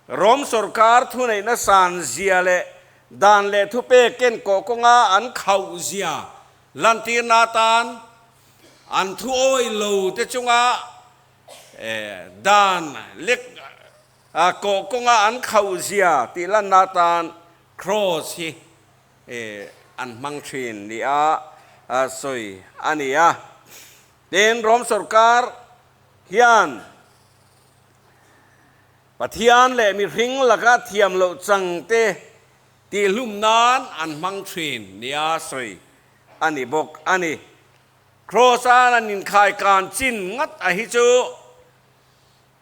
Rom sorkar thuneihna san zia leh dan leh thupek ken kawh kawnga an khauh zia lantirna atan an thu awih lo te chunga dan lek kawh kawnga an khauh zia tih lanna atan Cross hi an hmang thin nia sawi a ni a. Tin, Rom sorkar hian Pathian leh mihring laka thiam loh chang te tihhlum nan an hmang thin nia sawi a ni bawk a ni. Kraws-a an inkhai kan chin ngat a hi chu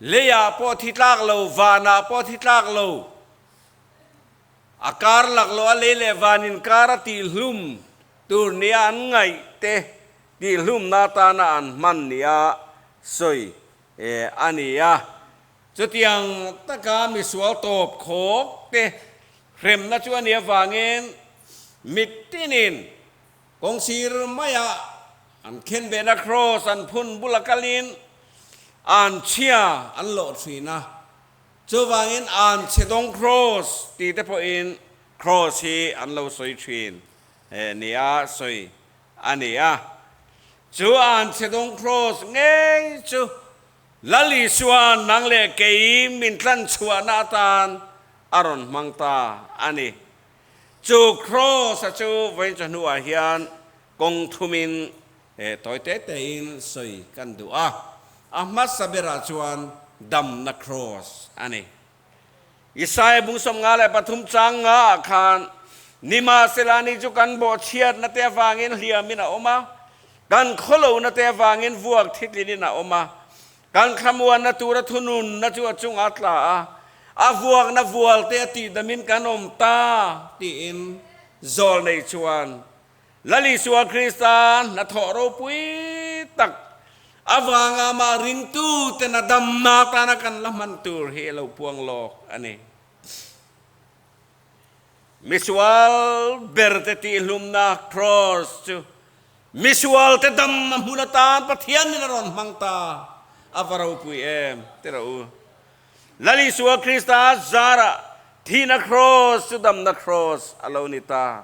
leiah pawh thi tlak lo, vanah pawh thi tlak lo, a kar laklawh a lei leh van inkar a tihhlum tur nia an ngaih te tihhlumna atana an hman nia sawi a ni a. Chutiang taka misual tawp khawk te hremna chu a nih avangin mitinin kawngsir maiah an khenbehna kraws an phun bula kalin an chhia an lawh thin a. Chuvangin an chhe dawng kraws tih te pawhin kraws hi an lo sawi thin nia sawi a ni a. Chu an chhe dawng kraws ngei chu Lal Isua nang leh kei min tlan chhuahna atan a rawn hmang ta a ni. Chu kraws-a chu vawiin chawhnuah hian kawng thumin tawi te tein sawi kan duh a. A hmasa berah chuan damna kraws a ni. Isaiah bung 53 chang nga ah khan, Nimahsela ni chu kan bawhchhiatna te avangin hliamin a awm a, kan khawlohna te avangin vuak thitlinin a awm a, kan thlamuanna tura thununna chu a chungah a tla a, a vuakna vual te a tihdamin kan awm ta, tiin zawl nei chuan Lal Isua Krista hnathawh ropui tak avanga amah ringtuten a damna atana kan la hman tur hi a lo puang lawk a ni. Misual berte tihhlumna Kraws chu misualte damna hmun atan Pathianin a rawn hmang ta a va ropui em ti rawh u. Lal Isua Krista zarah thihna Kraws chu damna Kraws a lo ni ta.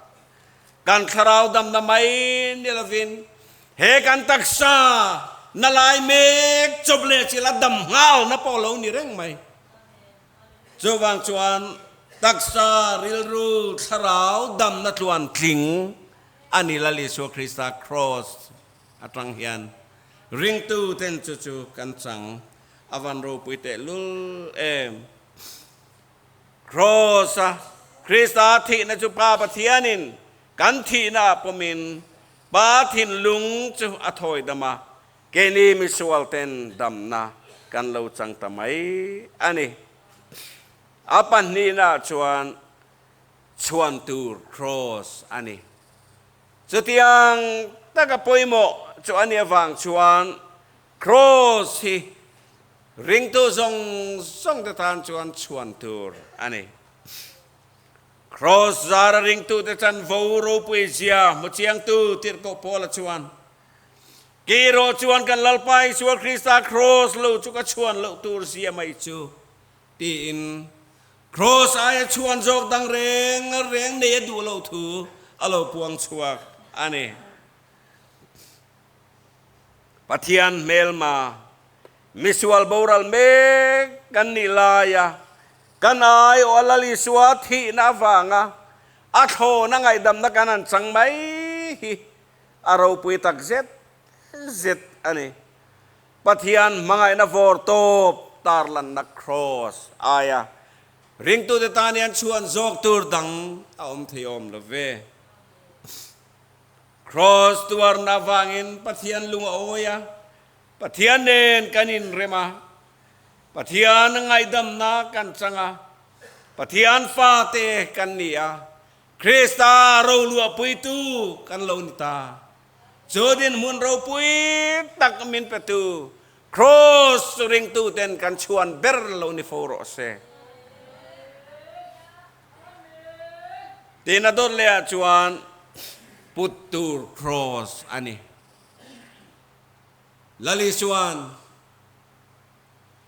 Kan thlarau damna mai ni lovin he kan taksa na lai mek chawp leh chilh a dam nghalna pawh lo ni reng mai. Chuvang chuan taksa, rilru, thlarau damna tluan tling a ni Lal Isua Krista Kraws atang hian ringtu ten chu chu kan chang a van ropui tehlul em. Kraws-a Krista thihna chu Pa Pathianin kan thihna ah pawmin Pa thinlung chu a thawi dam a, keini misualten damna kan lo chang ta mai a ni. A pahnihna chuan chhuan tur kraws a ni. Chutiang taka pawimawh chu a nih avang chuan Kraws hi ringtu zawng zawng te tan chuan chhuan tur a ni. Kraws zara ringtute chanvo ropui zia hmu chiangtu tirhkoh Paula chuan, Kei erawh chuan kan Lalpa Isua Krista kraws lo chu ka chhuan loh tur zia mai chu, tiin kraws aia chhuan zawk dang reng reng nei a duh loh thu a lo puang chhuak a ni. Pathian hmelma, misual boral mek kan nih laia kan aiawh a Lal Isua thihna avanga a thlawna ngaihdamna kan han chang mai hi a ropui tak zet zet a ni. Pathian hmangaihna vawr tawp tarlanna Kraws aia ringtute tan hian chhuan zawk tur dang a awm thei awm lo ve. Kraws tuarna avangin Pathian lung a awi a, Pathian nen kan inrem a, Pathian ngaihdamna kan chang a, Pathian fate kan ni a, Krista roluahpuitu kan lo ni ta. Chu dinhmun ropui tak min petu Kraws chu ringtuten kan chhuan ber lo ni fo rawh se. Tin a dawt leh ah chuan put tur kraws a ni. Lali chuan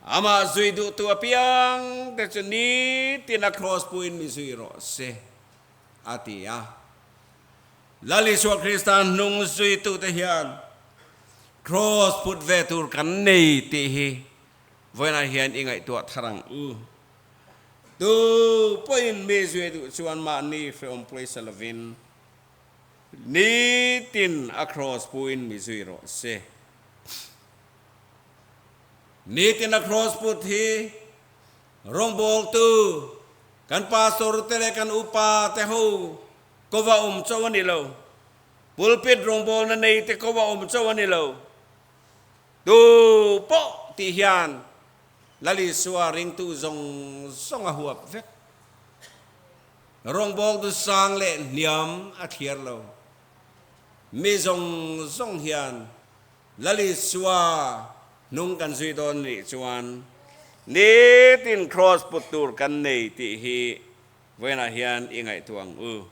Amah zui duhtu apiang te chu nitin a kraws puin mi zui rawh se, a ti a. Lal Isua Krista hnung zuitute hian kraws put ve tur kan nei tih hi vawiinah hian i ngaihtuah thar ang u. Tu pawhin mi zui duh chuan mahni hreawm pawisa lovin nitin a kraws puin mi zui rawh se. Nitin a kraws put hi rawngbawltu kan pastor te leh kan upa te ho kova awm chauh a ni lo. Pulpit rawngbawlna nei te kova awm chauh a ni lo. Tu pawh tih hian Lal Isua ringtu zawng zawng a huap vek. Rawngbawltu sang leh hniam a thliar lo. Mi zawng zawng hian Lal Isua hnung kan zui dawn nih chuan nitin kraws put tur kan nei tih hi vawiinah hian i ngaihtuah ang u.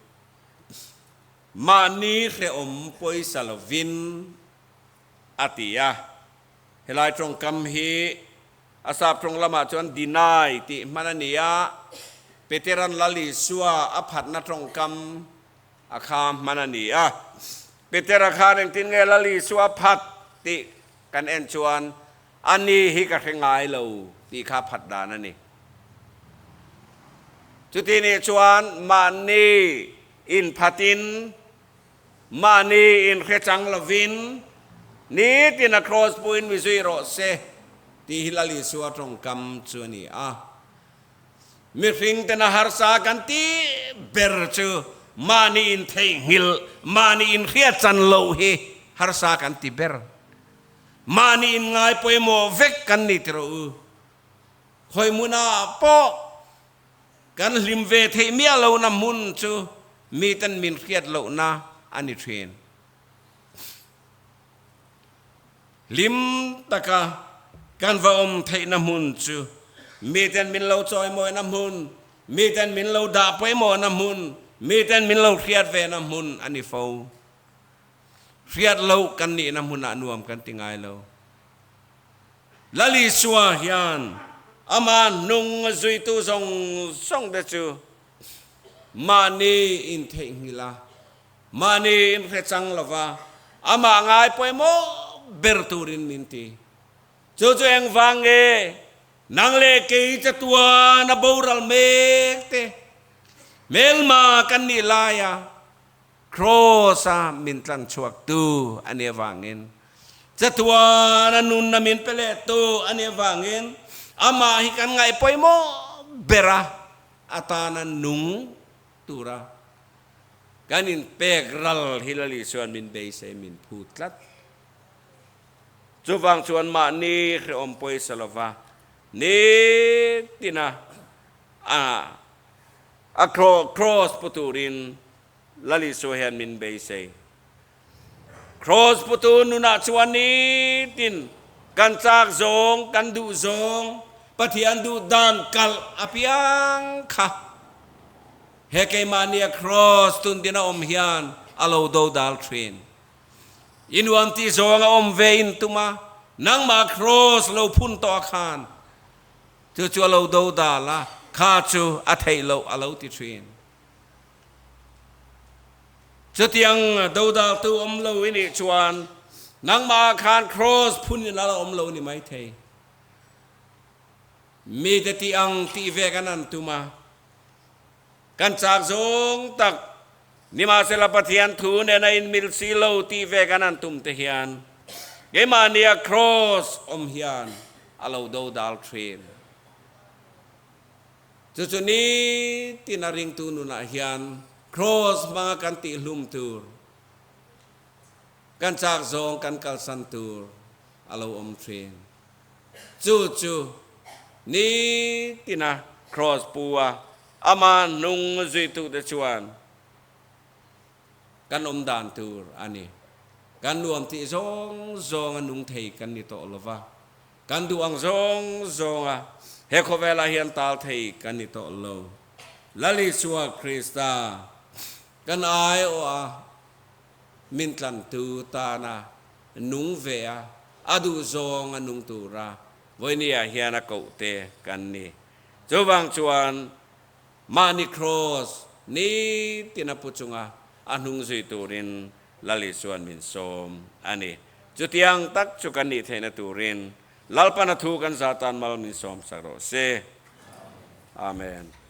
Mahni hrehawm pawisa lovin a ti a. Helai tawngkam hi a sap tawng lamah chuan deny tih hman a ni a, Peteran Lal Isua a phatna tawngkam a kha hman a ni a. Petera khan engtin nge Lal Isua phat tih kan en chuan a ni hi ka hre ngai lo tih kha phat dan a ni. Chuti nih chuan mahni inphatin, mahni inhre chang lovin nitin a kraws puin mi zui rawh se tih hi Lal Isua tawngkam chu a ni a. Mihring tena harsa kan tih ber chu mahni intheihnghilh, mahni inhriat chan loh hi harsa kan ti ber. Mahni inngai pawimawh vek kan ni ti rawh u. Khawi hmunah pawh kan hlim ve theih miah lohna hmun chu miten min hriat lohna a ni thin. Hlim taka kan va awm theihna hmun chu miten min lo chawimawina hmun, miten min lo dah pawimawhna hmun, miten min lo hriat vena hmun a ni fo. Hriat loh kan nihna hmunah nuam kan ti ngai lo. Lal Isua hian amah hnung zuitu zawng zawng te chu mahni intheihnghilh a, Mahni in hre chang lova, amah ngai pawimawh ber turin min ti. Chu chu engvang nge nang leh kei chatuan a boral mek te hmelma kan nih laia Kraws-a min tlan chhuak tu a nih avangin, chatuan a nunna min pe leh tu a nih avangin amah hi kan ngaih pawimawh ber a, atana nung tura Kan inpek ral hi Lal Isuan min beisei min phut tlat. Chuvang chuan mahni hrehawm pawisa lova nitina a a kraws pu turin Lal Isua hian min beisei. Kraws putu nunah chuan nitin kan chak zawng, kan duh zawng, Pathian duh dan kalh apiang kha He keimahnia Kraws tundin a awm hian a lo do dal thin. I nuam tih zawng a awm ve in tum a, nangmah Kraws lo phun tawh a khan chu chu a lo do dal a, kha chu a theih loh a lo ti thin. Chutiang do daltu awm lo i nih chuan nangmah ah khan Kraws phun in a la awm lo ni maithei. Mite tih ang tih ve kan an tum a. Kan chak zawng tak, nimahsela Pathian thu nen a inmil si lo tih ve kan han tum te hian keimahnia kraws awm hian a lo do dal thin. Chu chu nitin a ringtu nunah hian kraws hmanga kan tihhlum tur, kan chak zawng kan kalsan tur a lo awm thin. Chu chu nitina kraws pu a, ama hnung zuitute chuan kan awm dan tur a ni. Kan nuam tih zawng zawnga nung thei kan ni tawh lo va, kan duh ang zawng zawnga he khawvelah hian tal thei kan ni tawh lo. Lal Isua Krista kan aiawh a, min tlantu tana nung ve a, a duh zawng a nung tura. Vawinia hian a koh te kan ni. Chuvang chuan mahni kraws nitin a pu chunga a hnung zui turin Lal Isuan min sawm a ni. Chutiang tak chu kan nih theihna turin Lalpan a thu kan zah tan mal min sawm sak rawh se. Amen.